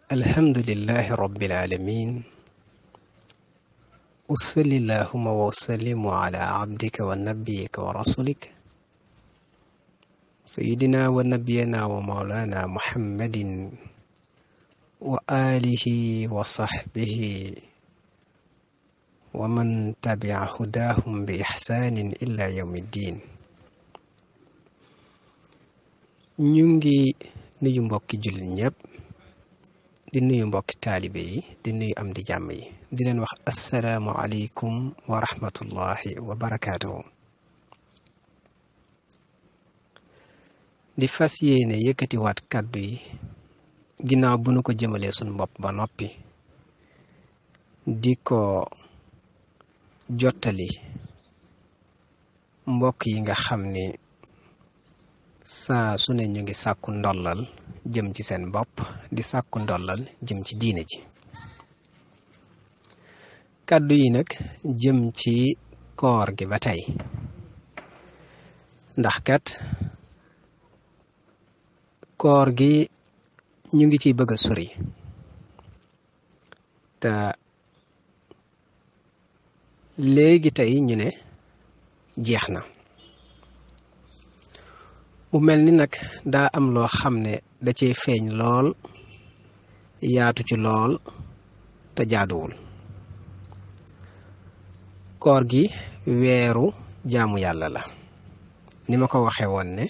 الحمد لله رب العالمين. وصل اللهم وسلم على عبدك ونبيك ورسولك سيدنا ونبينا ومولانا محمد وآله وصحبه ومن تبع هداهم بإحسان إلى يوم الدين. نيونغي نيو مبوكي جول ñep di nuyu mbokki taalibe yi di nuyu am di jàmm yi di leen wax assalaamu aleykum wa rahmatullahi wa barakaatuhu. di fas yéene yëkkatiwaat kàddu yi ginnaaw bu nu ko jëmalee suñ bopp ba noppi di ko jottali mbokk yi nga xam ni saa su ne ñu ngi sàkku ndollal jëm ci seen bopp di sàkku ndollal jëm ci diine ji. kàddu yi nag jëm ci koor gi ba tey ndax kat koor gi ñu ngi ciy bëgg a sori te léegi tey ñu ne jeex na. mu mel ni nag daa am loo xam ne da cee feeñ lool yaatu ci lool te jaaduwul. koor gi weeru jaamu yàlla la ni ma ko waxee woon ne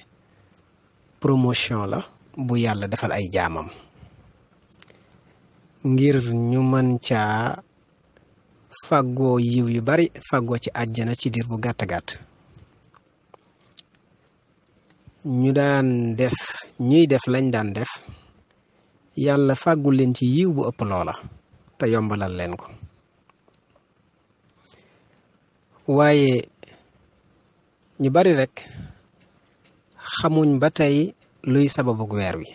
promotion la bu yàlla defal ay jaamam ngir ñu mën caa fàggoo yiw yu bari fàggoo ci àjjana ci diir bu gàtt gàtt. ñuy def lañ daan def yàlla fàggul leen ci yiw bu ëpp loola te yombalal leen ko. waaye ñu bari rekk xamuñ ba tey luy sababug weer wi.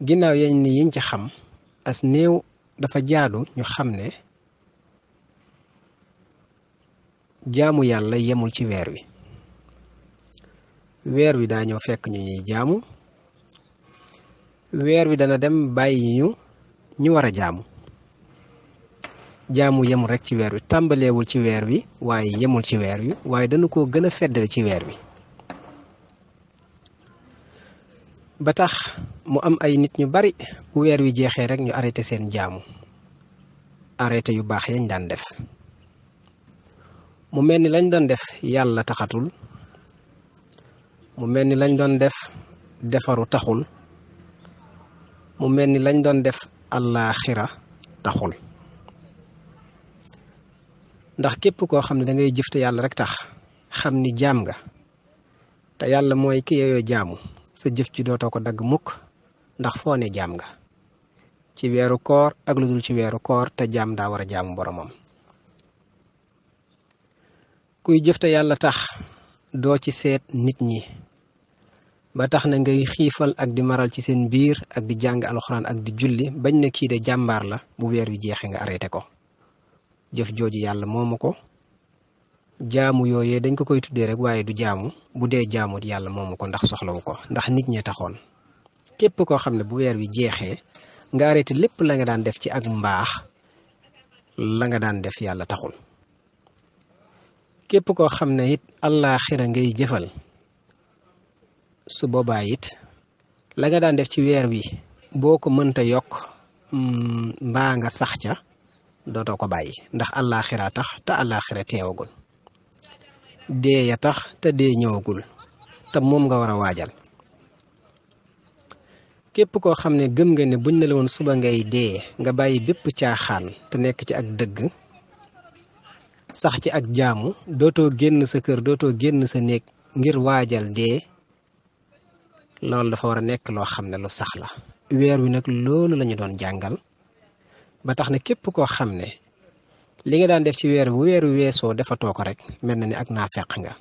ginnaaw yañ ni yiñ ci xam as néew dafa jaadu ñu xam ne jaamu yàlla yemul ci weer wi. weer wi daa ñëw fekk ñu ñuy jaamu weer wi dana dem bàyyi ñu war a jaamu yemul rekk ci weer wi tàmbaleewul ci weer wi waaye yemul ci weer wi waaye dañu ko gën a feddal ci weer wi. ba tax mu am ay nit ñu bari bu weer wi jeexee rekk ñu arrêté seen jaamu arrêté yu baax yañ daan def. mu mel ni lañ doon def yàlla taxatul. mu mel ni lañ doon def defaru taxul. mu mel ni lañ doon def àllaaxira taxul. ndax képp koo xam ne da ngay jëf te yàlla rek tax xam ni jaam nga te yàlla mooy ki yeyoo jaamu sa jëf ji dootoo ko dagg mukk ndax foo ne jaam nga ci weeru koor ak lu dul ci weeru koor te jaam daa war a jaamu boromam. kuy jëf te yàlla tax doo ci seet nit ñi ba tax na ngay xiifal ak di maral ci seen biir ak di jàng alxuraan ak di julli bañ na kii de jàmbaar la bu weer wi jeexee nga arrêté ko. jëf jooju yàlla moomu ko jaamu yooyee dañ ko koy tuddee rek waaye du jaamu bu dee jaamut yàlla moomu ko ndax soxlawu ko ndax nit ñee taxoon. képp koo xam ne bu weer wi jeexee nga arrêté lépp la nga daan def ci ak mbaax la nga daan def yàlla taxul. képp koo xam ne it àllaaxira ngay jëfal su boobaa it la nga daan def ci weer wi boo ko mënta yokk mbaa nga sax ca dootoo ko bàyyi ndax àllaaxira tax te àllaaxira teewagul. dee ya tax te dee ñëwagul te moom nga war a waajal. képp koo xam ne gëm nga ne buñ ne la woon suba ngay dee nga bàyyi bépp caaxaan te nekk ci ak dëgg sax ci ak jaamu dootoo génn sa kër dootoo génn sa néeg ngir waajal dee loolu dafa war a nekk loo xam ne lu sax la. weer wi nag loolu lañu doon jàngal ba tax na képp koo xam ne li nga daan def ci weer wi weesoo defatoo ko rek mel na ni ak naafeq nga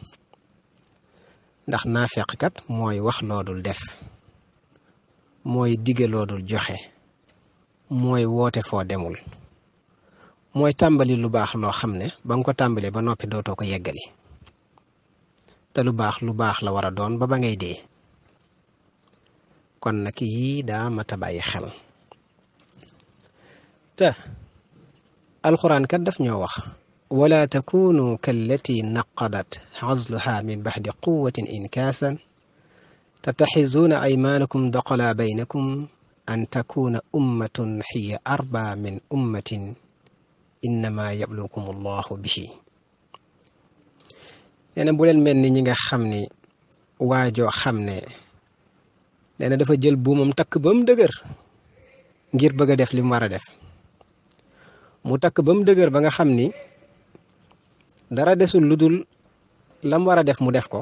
ndax naafeq kat mooy wax loodul def mooy dige loodul joxe mooy woote foo demul mooy tàmbali lu baax loo xam ne ba nga ko tàmbalee ba noppi dootoo ko yeggali te lu baax la war a doon ba ngay dee. kon nag yii daa mata bàyyi xel te alxuraan kat daf ñoo wax wala takunu kallati naqadat azluha min baxdi quwatin inkaasan tattaxizuuna aymaanakum daqala baynakum an takuna ummatun hiya arba min ummatin innama yablukum allahu bihi nee na bu leen mel ni ñi nga xam ni waajoo xam ne nee na dafa jël buumam takk ba mu dëgër ngir bëgg a def li mu war a def mu takk ba mu dëgër ba nga xam ni dara desul lu dul lam war a def mu def ko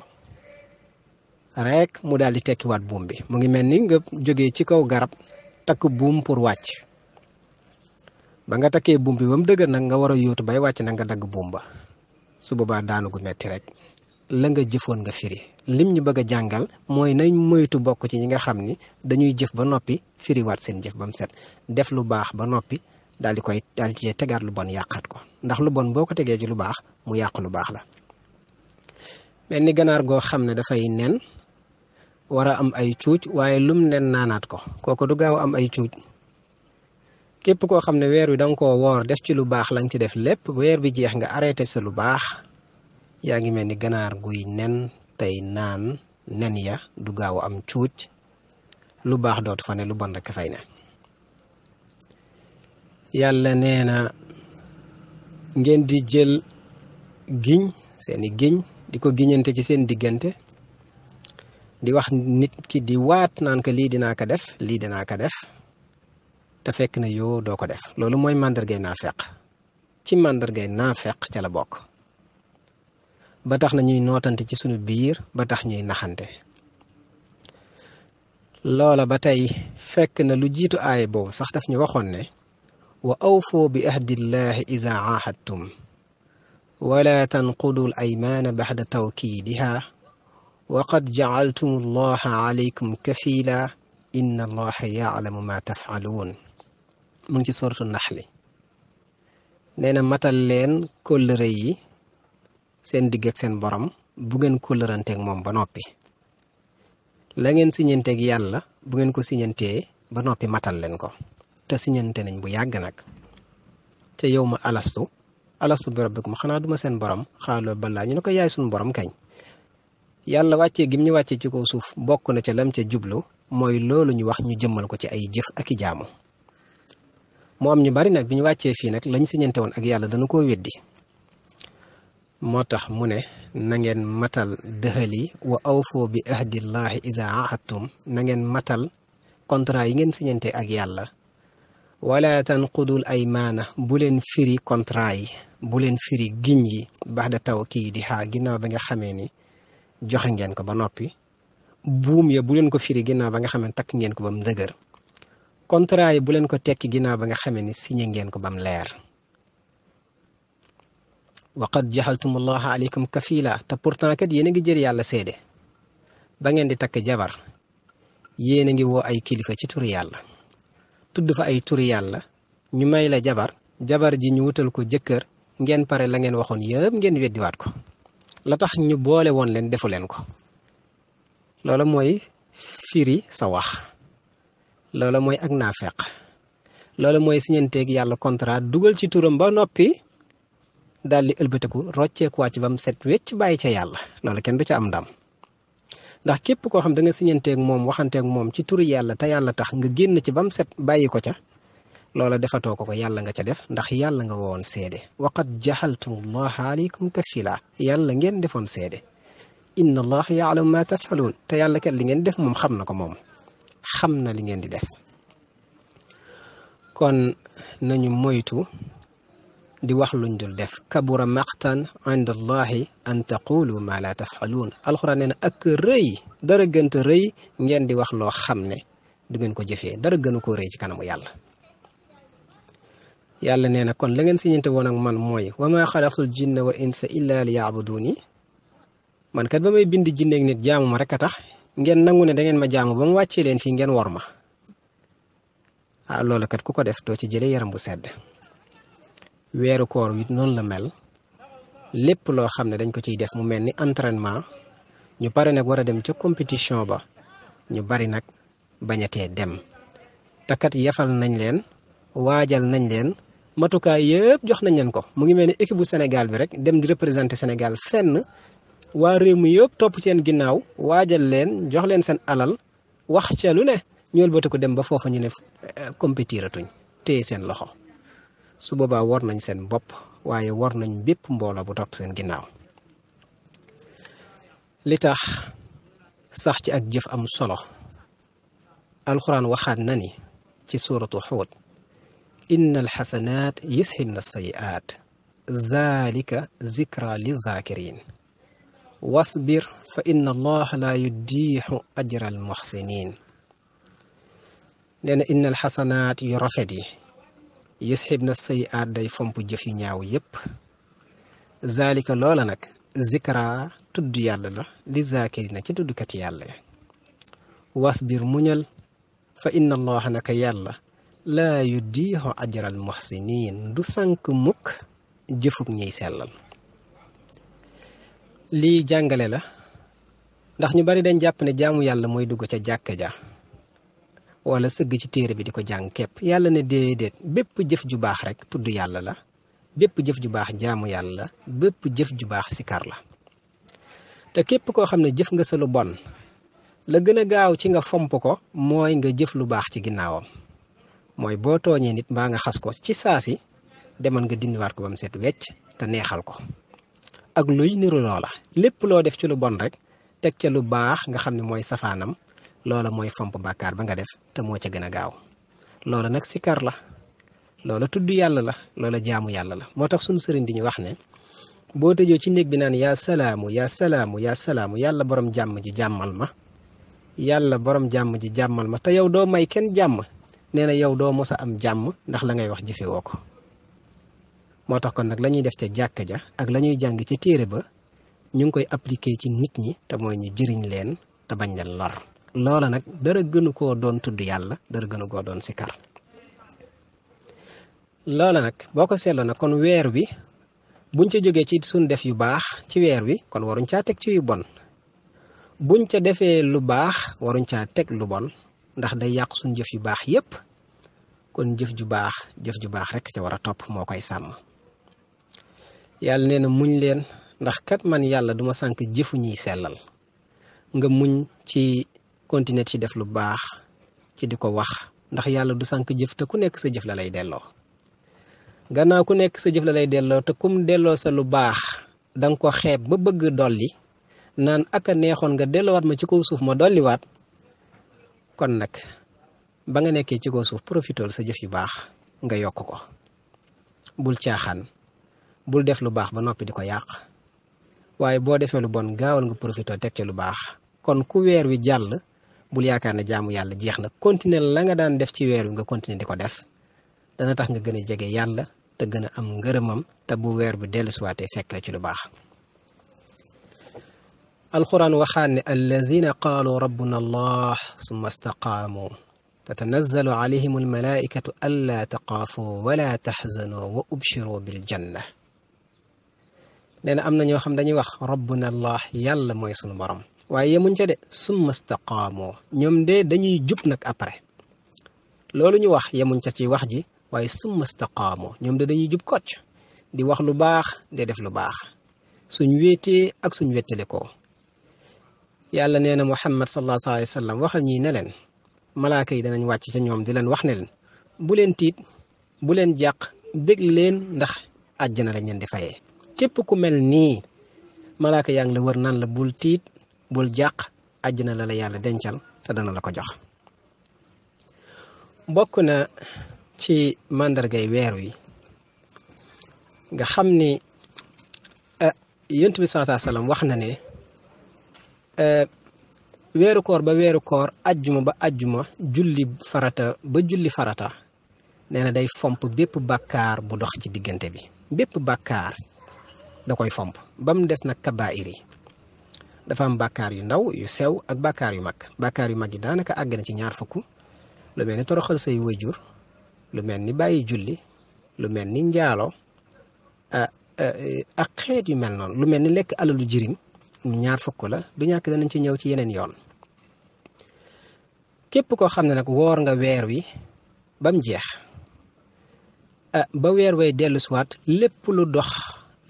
rek mu daal di tekkiwaat buum bi mu ngi mel ni nga jógee ci kaw garab takk buum pour wàcc ba nga takkee buum bi ba mu dëgër nag nga war a yóotu bay wàcc nag nga dagg buum ba su boobaa daanu gu metti rek la nga jëfoon nga firi lim ñu bëgg a jàngal mooy nañ moytu bokk ci ñi nga xam ni dañuy jëf ba noppi firiwaat seen jëf ba mu set def lu baax ba noppi daal di ci tegaat lu bon yàqaat ko ndax lu bon boo ko tegee ci lu baax mu yàq lu baax la mel ni ganaar goo xam ne dafay nen war a am ay cuuj waaye lum nen naanaat ko kooku du gaaw am ay cuuj képp koo xam ne weer wi danga koo woor def ci lu baax lañ ci def lépp weer bi jeex nga arrêté sa lu baax yaa ngi mel ni ganaar guy nen tey naan nen ya du gaaw am cuuj lu baax dootu fa ne lu bon rek fay ne yàlla nee na ngeen di jël giñ seeni giñ di ko giñante ci seen diggante di wax nit ki di waat naan ko lii dinaa ko def lii dinaa ko def te fekk na yoo doo ko def loolu mooy màndargay naafeq ci màndargay naafeq ca la bokk ba tax na ñuy nootante ci sunu biir ba tax ñuy naxante loola ba tey fekk na lu jiitu aaya boobu sax daf ñu waxoon ne wa awfoo bi ahdillahi iza aahadtum wala tanqudu al aymaana baxda tawkiidiha wa qad jacaltum allaha alaykum kafiila inna allaha yaclamu ma tafcaluun mu ngi ci sortu naxli nee na matal leen kóllëre yi seen digg ak seen borom bu ngeen kóllëranteeg moom ba noppi la ngeen siñanteeg yàlla bu ngeen ko siñantee ba noppi matal leen ko te siñante nañ bu yàgg nag te yow ma alastu bi rabbikum xanaa duma seen borom xaaloo balaa ñu ne ko yaay suñu borom kañ yàlla wàccee gim ñu wàccee ci kaw suuf bokk na ca lam ca jublu mooy loolu ñu wax ñu jëmmal ko ci ay jëf ak i jaamu moo am ñu bari nag bi ñu wàccee fii nag lañ siñante woon ak yàlla dana koo weddi moo tax mu ne na ngeen matal dëxal yi wa awfoo bi ahdillahi iza ahadtum na ngeen matal contrat yi ngeen siñante ak yàlla wala tanqudul aymaana bu leen firi contrat yi bu leen firi giñ yi baxda tawkiidiha ginnaaw ba nga xamee ni joxe ngeen ko ba noppi buum ya bu leen ko firi ginnaaw ba nga xamee ni takk ngeen ko ba mu dëgër contrat yi bu leen ko tekki ginnaaw ba nga xamee ni signé ngeen ko ba mu leer wa qad jaxaltum allaha alaykum kafila te pourtant kat yéen a ngi jël yàlla seede ba ngeen di takk jabar yéen a ngi woo ay kilifa ci turi yàlla tudd fa ay turi yàlla ñu may la jabar ji ñu wutal ko jëkkër ngeen pare la ngeen waxoon yëpp ngeen weddiwaat ko la tax ñu boole woon leen defu leen ko loola mooy firi sa wax loola mooy ak naafeq loola mooy siñanteeg yàlla contrat dugal ci turam ba noppi daal di ëlbatiku rocceekuwaat ci ba mu set wecc bàyyi ca yàlla loola kenn du ca am ndam ndax képp koo xam da nga siñanteeg moom waxanteeg moom ci turi yàlla te yàlla tax nga génn ci ba mu set bàyyi ko ca loola defatoo ko yàlla nga ca def ndax yàlla nga woon seede waqad jaxaltum allaha alaykum kafila yàlla ngeen defoon seede inna allaha yaalamu ma tafaluun te yàlla kat li ngeen def moom xam na ko moom xam na li ngeen di def kon nañu moytu di wax luñ dul def kabura maqtan inda allahi an taqulu ma la tafaluun alxuraan nee na ak rëy dara gënta rëy ngeen di wax loo xam ne du ngeen ko jëfee dara gënu ko rëy ci kanamu yàlla yàlla nee na kon la ngeen siñante woon ak man mooy wa ma xalaqtul jinna wal insa illa li yaabuduuni man kat ba may bind jinne ak nit jaamu ma rek a tax ngeen nangu ne da ngeen ma jaamu ba mu wàccee leen fii ngeen war ma loolu kat ku ko def doo ci jëlee yaram bu sedd weeru koor wi noonu la mel lépp loo xam ne dañ ko ciy def mu mel ni entraînement ñu pare nag war a dem ca compétition ba ñu bari nag bañatee dem te kat yafal nañ leen waajal nañ leen matukaay yëpp jox nañ leen ko mu ngi mel ni équipe bu Sénégal bi rek dem di représenter Sénégal fenn waa réew mi yëpp topp seen ginnaaw waajal leen jox leen seen alal wax ca lu ne ñool batu ko dem ba foofa ñu ne compétiratuñ téye seen loxo su boobaa war nañ seen bopp waaye war nañ bépp mbooloo bu topp seen ginnaaw li tax sax ci ak jëf am solo alxuraan waxaat na ni ci suuratu Huud inna alxasanaat yusxibna alsayiaat zalika zikra lizakirin wasbir fa inna allaha la yudiixu ajra almuxsinin nee na inna alxasanaat yu rafet yi yusxibna alsayiaat day fomp jëf yu ñaaw yépp zalika loola nag zikra tudd yàlla la lizakirina ci tuddkat yàlla wasbir muñal fa inna allaha naka yàlla laa yudiixu ajral muxsinin du sànk mukk jëfug ñiy sellal lii jàngale la ndax ñu bari dañ jàpp ne jaamu yàlla mooy dugg ca jàkka ja wala sëgg ci téere bi di ko jàng képp yàlla ne déedéet bépp jëf ju baax rek tudd yàlla la bépp jëf ju baax jaamu yàlla bépp jëf ju baax sikar la te képp koo xam ne jëf nga sa lu bon la gën a gaaw ci nga fomp ko mooy nga jëf lu baax ci ginnaawam mooy boo tooñee nit mbaa nga xas ko ci saasi demal nga dindiwaat ko ba mu set wecc te neexal ko ak luy niru loola lépp loo def ci lu bon rek teg ca lu baax nga xam ne mooy safaanam loola mooy fomp bàkkaar ba nga def te moo ca gën a gaaw loola nag sikar la loola tudd yàlla la loola jaamu yàlla la moo tax suñu sëriñ di ñu wax ne boo tëjoo ci néeg bi naan yaa salaamu yaa salaamu yaa salaamu yàlla borom jàmm ji jàmmal ma yàlla borom jàmm ji jàmmal ma te yow doo may kenn jàmm nee na yow doo mos a am jàmm ndax la ngay wax jëfe woo ko moo tax kon nag la ñuy def ca jàkka ja ak la ñuy jàng ci téere ba ñu ngi koy appliquer ci nit ñi te mooy ñu jëriñ leen te bañ leen lor loola nag dara gënu koo doon tudd yàlla dara gënu koo doon sikar loola nag boo ko seetloo nag kon weer wi buñ ca jógee ci suñ def yu baax ci weer wi kon waruñ caa teg ci yu bon buñ ca defee lu baax waruñ caa teg lu bon ndax day yàq suñ jëf yu baax yépp kon jëf ju baax rek ca war a topp moo koy sàmm yàlla nee na muñ leen ndax kat man yàlla duma sànk jëfu ñiy sellal nga muñ ci continuer ci def lu baax ci di ko wax ndax yàlla du sànk jëf te ku nekk sa jëf la lay delloo gannaaw ku nekk sa jëf la lay delloo te kum delloo sa lu baax danga ko xeeb ba bëgg dolli naan aka neexoon nga delloowaat ma ci kaw suuf ma dolliwaat kon nag ba nga nekkee ci kaw suuf profitool sa jëf yu baax nga yokk ko bul caaxaan bul def lu baax ba noppi di ko yàq waaye boo defee lu bon gaawal nga profitool teg ci lu baax kon ku weer wi jàll bul yaakaar ne jaamu yàlla jeex na continuer la nga daan def ci weer wi nga continuer di ko def dana tax nga gën a jege yàlla te gën a am ngërëmam te bu weer bi dellusiwaatee fekk la ci lu baax alquran waxaan ne allazina qaalu rabbuna allah summa istaqaamu tatanazzalu alayhim almalaikatu alla taqaafu wala taxzanu wa ubshiru biljanna nee na am na ñoo xam dañuy wax rabbuna allah yàlla mooy sunu borom waaye yemuñ ca de summa istaqaamu ñoom de dañuy jub nag après loolu ñu wax yemuñ ca ci wax ji waaye summa istaqaamu ñoom de dañuy jub kocc di wax lu baax di def lu baax suñ wéetee ak suñ wéttale ko yàlla nee na muhammad sallallahu alayhi wa sallam waxal ñii ne leen malaaka yi danañ wàcc ca ñoom di leen wax ne leen bu leen tiit bu leen jàq bég leen ndax àjjana lañ leen di fayee képp ku mel nii malaaka yaa ngi la wër naan la bul tiit bul jàq àjjana la yàlla dencal te dana la ko jox bokk na ci màndargay weer wi nga xam ni yonent bi sallallahu alayhi wa sallam wax na ne weeru koor ba weeru koor ajjuma ba ajjuma julli farata ba julli farata nee na day fomp bépp bàkkaar bu dox ci diggante bi bépp bàkkaar da koy fomp ba mu des nag kabaa'ir yi dafa am bàkkaar yu ndaw yu sew ak bàkkaar yu mag yi daanaka àgg na ci 20 lu mel ni toroxal say wayjur lu mel ni bàyyi julli lu mel ni njaalo ak xeet yu mel noonu lu mel ni lekk alalu jirim 20 la du ñàkk danañ ci ñëw ci yeneen yoon képp koo xam ne nag woor nga weer wi bam jeex ba weer way dellu siwaat lépp lu dox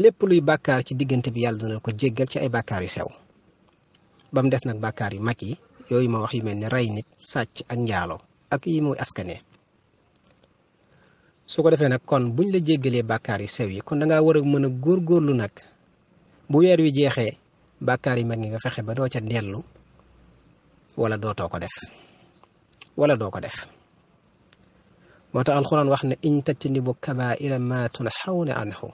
lépp luy bàkkaar ci diggante bi yàlla dana ko jéggal ci ay bàkkaar yu sew ba mu des nag bàkkaar yu mag yi yooyu ma wax yu mel ni rey nit sàcc ak njaaloo ak yi muy askane su ko defee nag kon buñ la jéggalee bàkkaar yu sew yi kon da ngaa war a mën a góorgóorlu nag bu weer wi jeexee bàkkaar yu mag yi nga fexe ba doo ca dellu wala dootoo ko def wala doo ko def moo tax alxuraan wax ne in tajtanibu kabaa'ira ma tunhawna anhu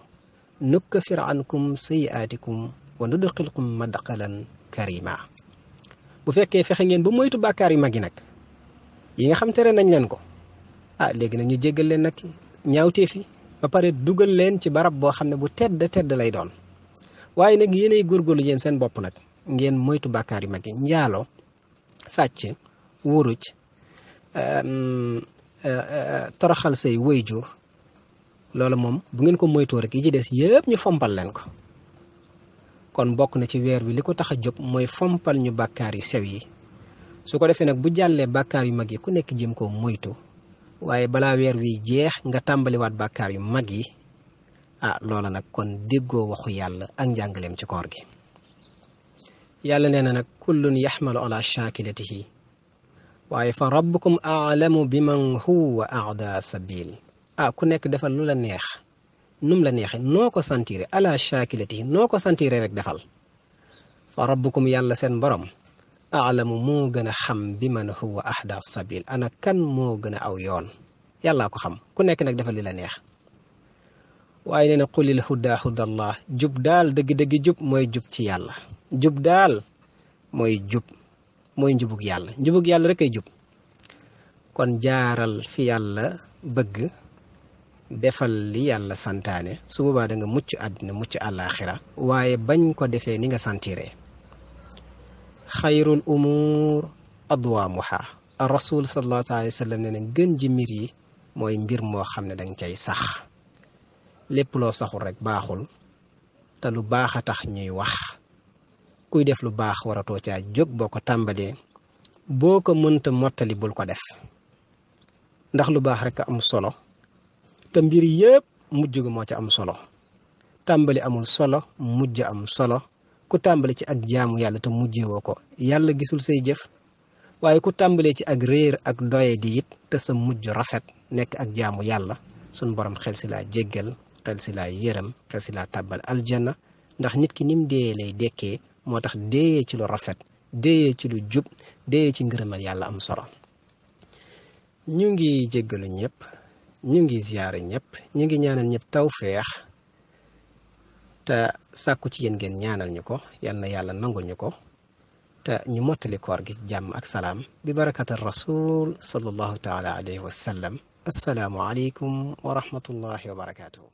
nukaffir ankum sayyi'aatikum wa nudxilkum madxalan karima bu fekkee fexe ngeen ba moytu bàkkaar yu mag yi nag yi nga xam tere nañ leen ko léegi nag ñu jéggal leen nag ñaawteef yi ba pare dugal leen ci barab boo xam ne bu tedd lay doon waaye nag yéenay góorgóorlu yéen seen bopp nag ngeen moytu bàkkaar yu mag yi njaaloo sàcc wuruj toroxal say waajur loolu moom bu ngeen ko moytoo rek yi ci des yëpp ñu fompal leen ko kon bokk na ci weer wi li ko tax a jóg mooy fompal ñu bàkkaar yu sew yi su ko defee nag bu jàllee bàkkaar yu mag yi ku nekk jëm koo moytu waaye balaa weer wi jeex nga tàmbaliwaat bàkkaar yu mag yi loola nag kon déggoo waxu yàlla ak njàngaleem ci koor gi yàlla nee na nag kullun yaxmalu ala shaakilatihi waaye fa rabbukum aalamu bi man huwa aada sabil ku nekk defal lu la neex num la neexe noo ko sentire ala shaakilatihi noo ko sentire rek defal fa rabbukum yàlla seen borom aalamu moo gën a xam bi man huwa ahda sabil ana kan moo gën a aw yoon yàllaa ko xam ku nekk nag defal li la neex waaye nee na qulil huda hudallah jub daal dëgg-dëgg jub mooy jub ci yàlla jub daal mooy jub mooy njubug yàlla rek ay jub kon jaaral fi yàlla bëgg defal li yàlla santaane su boobaa da nga mucc àddina mucc àllaaxira waaye bañ ko defee ni nga santiree xayrul umuur adwaamuha ar rasul sallallahu alayhi wa sallam ne ne gën ji mbir yi mooy mbir moo xam ne danga cay sax lépp loo saxul rek baaxul te lu baax a tax ñuy wax kuy def lu baax waratoo caa jóg boo ko tàmbalee boo ko mënta mottali bul ko def ndax lu baax rek a am solo te mbir yëpp mujj ga moo ca am solo tàmbali amul solo mujj am solo ku tàmbali ci ak jaamu yàlla te mujjewoo ko yàlla gisul say jëf waaye ku tàmbalee ci ak réer ak doye di it te sa mujj rafet nekk ak jaamu yàlla sun borom xel si laa jéggal xel si laa yërëm xel si laa tàbbal aljanna ndax nit ki nim dee lay dekkee moo tax deeyee ci lu rafet deeyee ci lu jub deeyee ci ngërëmal yàlla am solo ñu ngi jéggalu ñëpp ñu ngi ziyaare ñëpp ñu ngi ñaanal ñëpp tawfeex te sàkku ci yéen ngeen ñaanal ñu ko yal na yàlla nangul ñu ko te ñu mottali koor gi jàmm ak salaam bi barakat ar rasul sallallahu taala alayhi wa sallam assalaamu aleykum wa rahmatullahi wa barakatuhu